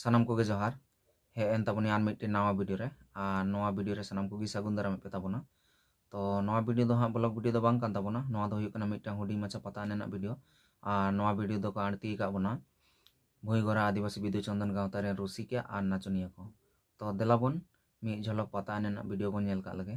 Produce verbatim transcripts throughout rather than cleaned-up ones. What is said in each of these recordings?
ᱥᱟᱱᱟᱢ ᱠᱚᱜᱮ ᱡᱚᱦᱟᱨ᱾ ᱦᱮᱡ ᱮᱱ ᱛᱟᱵᱚᱱᱟ ᱟᱨ ᱢᱤᱫᱴᱮᱱ ᱱᱟᱣᱟ ᱵᱷᱤᱰᱤᱭᱳ ᱨᱮ᱾ ᱟᱨ ᱱᱚᱣᱟ ᱵᱷᱤᱰᱤᱭᱳ ᱨᱮ ᱥᱟᱱᱟᱢ ᱠᱚᱜᱮ ᱥᱟᱹᱜᱩᱱ ᱫᱟᱨᱟᱢᱮᱫ ᱯᱮ ᱛᱟᱵᱚᱱᱟ᱾ ᱛᱚ ᱱᱚᱣᱟ ᱵᱷᱤᱰᱤᱭᱳ ᱫᱚ ᱦᱟᱸᱜ ᱵᱞᱚᱜ ᱵᱷᱤᱰᱤᱭᱳ ᱫᱚ ᱵᱟᱝ ᱠᱟᱱ ᱛᱟᱵᱚᱱᱟ, ᱱᱚᱣᱟ ᱫᱚ ᱦᱩᱭᱩᱜ ᱠᱟᱱᱟ ᱢᱤᱫᱴᱟᱝ ᱦᱩᱰᱤᱧ ᱢᱟᱪᱷᱟ ᱯᱟᱛᱟ ᱮᱱᱮᱡ ᱨᱮᱱᱟᱜ ᱵᱷᱤᱰᱤᱭᱳ᱾ ᱟᱨ ᱱᱚᱣᱟ ᱵᱷᱤᱰᱤᱭᱳ ᱫᱚᱠᱚ ᱟᱬᱛᱤ ᱟᱠᱟᱫ ᱵᱚᱱᱟ ᱵᱷᱩᱭᱜᱚᱨᱟ ᱟᱹᱫᱤᱵᱟᱹᱥᱤ ᱵᱤᱫᱩ ᱪᱚᱱᱫᱚᱱ ᱜᱟᱶᱛᱟ ᱨᱮᱱ ᱨᱩᱥᱤᱠᱟ ᱟᱨ ᱱᱟᱪᱚᱱᱤᱭᱟᱹ ᱠᱚ᱾ ᱛᱚ ᱫᱮᱞᱟ ᱵᱚᱱ ᱢᱤᱫ ᱡᱷᱚᱞᱚᱠ ᱯᱟᱛᱟ ᱮᱱᱮᱡ ᱨᱮᱱᱟᱜ ᱵᱷᱤᱰᱤᱭᱳ ᱵᱚᱱ ᱧᱮᱞ ᱠᱟᱜ ᱞᱮᱜᱮ᱾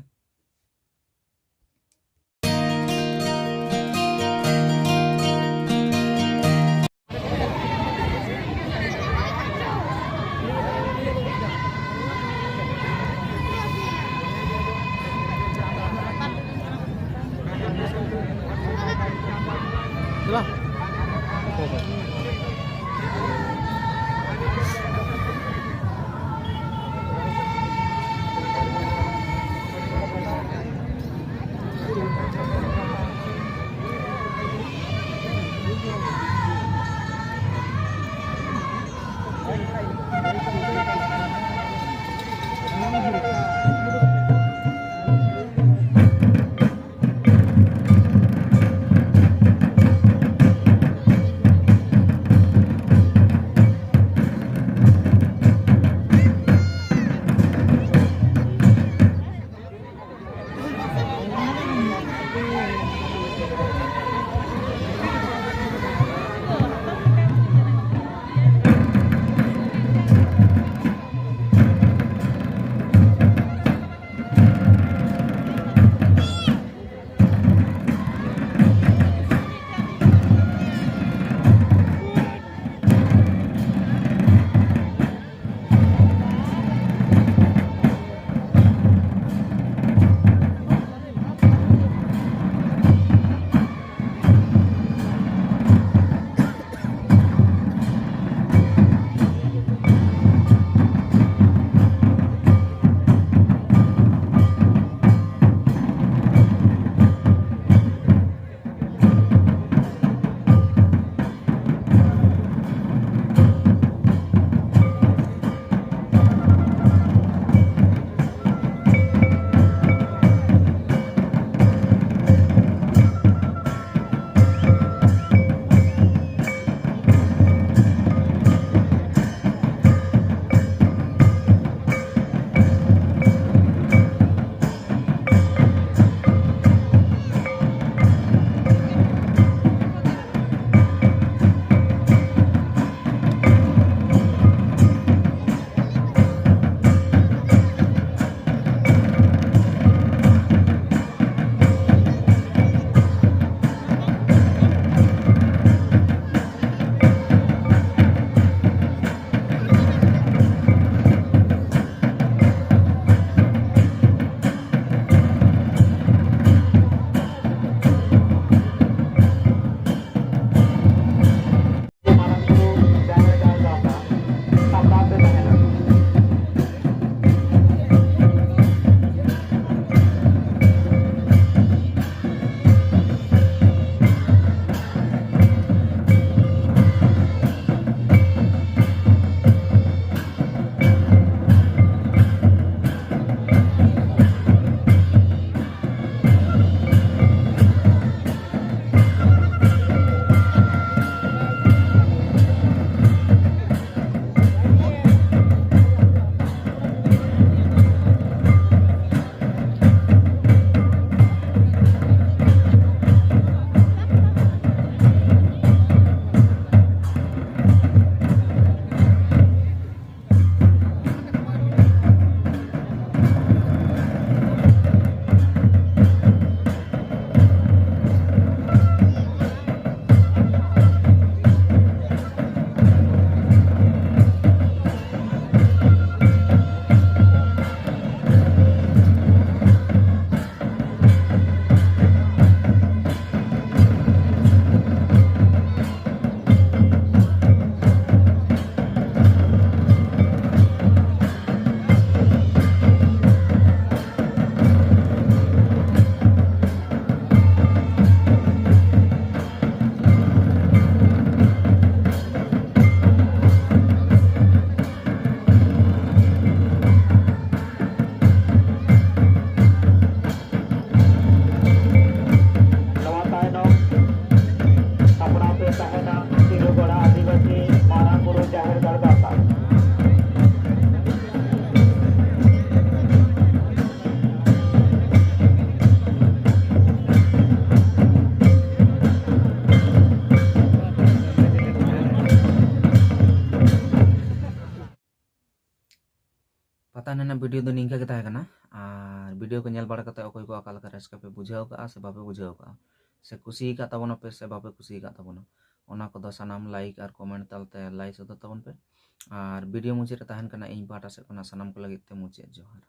ᱯᱟᱛᱟ ᱮᱱᱮᱡ ᱨᱮᱱᱟᱜ video ᱫᱚ ᱱᱤᱝᱠᱟᱹ ᱜᱮ ᱛᱟᱦᱮᱸ ᱠᱟᱱᱟ᱾ ᱟᱨ video ᱠᱚ ᱧᱮᱞ ᱵᱟᱲᱟ ᱠᱟᱛᱮ ᱚᱠᱚᱭ ᱠᱚ ᱚᱠᱟ ᱞᱮᱠᱟ ᱨᱟᱹᱥᱠᱟᱹ ᱯᱮ ᱵᱩᱡᱷᱟᱹᱣ ᱠᱟᱜᱼᱟ ᱥᱮ ᱵᱟᱯᱮ ᱵᱩᱡᱷᱟᱹᱣ ᱠᱟᱜᱼᱟ, ᱥᱮ ᱠᱩᱥᱤ ᱟᱠᱟᱫ ᱛᱟᱵᱚᱱᱟ ᱯᱮ ᱥᱮ ᱵᱟᱯᱮ ᱠᱩᱥᱤ ᱟᱠᱟᱫ ᱛᱟᱵᱚᱱᱟ, ᱚᱱᱟ ᱠᱚᱫᱚ ᱥᱟᱱᱟᱢ like ᱟᱨ comment ᱛᱟᱞᱛᱮ ᱞᱟᱹᱭ ᱥᱚᱫᱚᱨ ᱛᱟᱵᱚᱱ ᱯᱮ᱾ ᱟᱨ video ᱢᱩᱪᱟᱹᱫ ᱨᱮ ᱛᱟᱦᱮᱱ ᱠᱟᱱᱟ ᱤᱧ ᱯᱟᱦᱴᱟ ᱥᱮᱫ ᱠᱷᱚᱱᱟᱜ ᱥᱟᱱᱟᱢ ᱠᱚ ᱞᱟᱹᱜᱤᱫ ᱛᱮ ᱢᱩᱪᱟᱹᱫ ᱡᱚᱦᱟᱨ᱾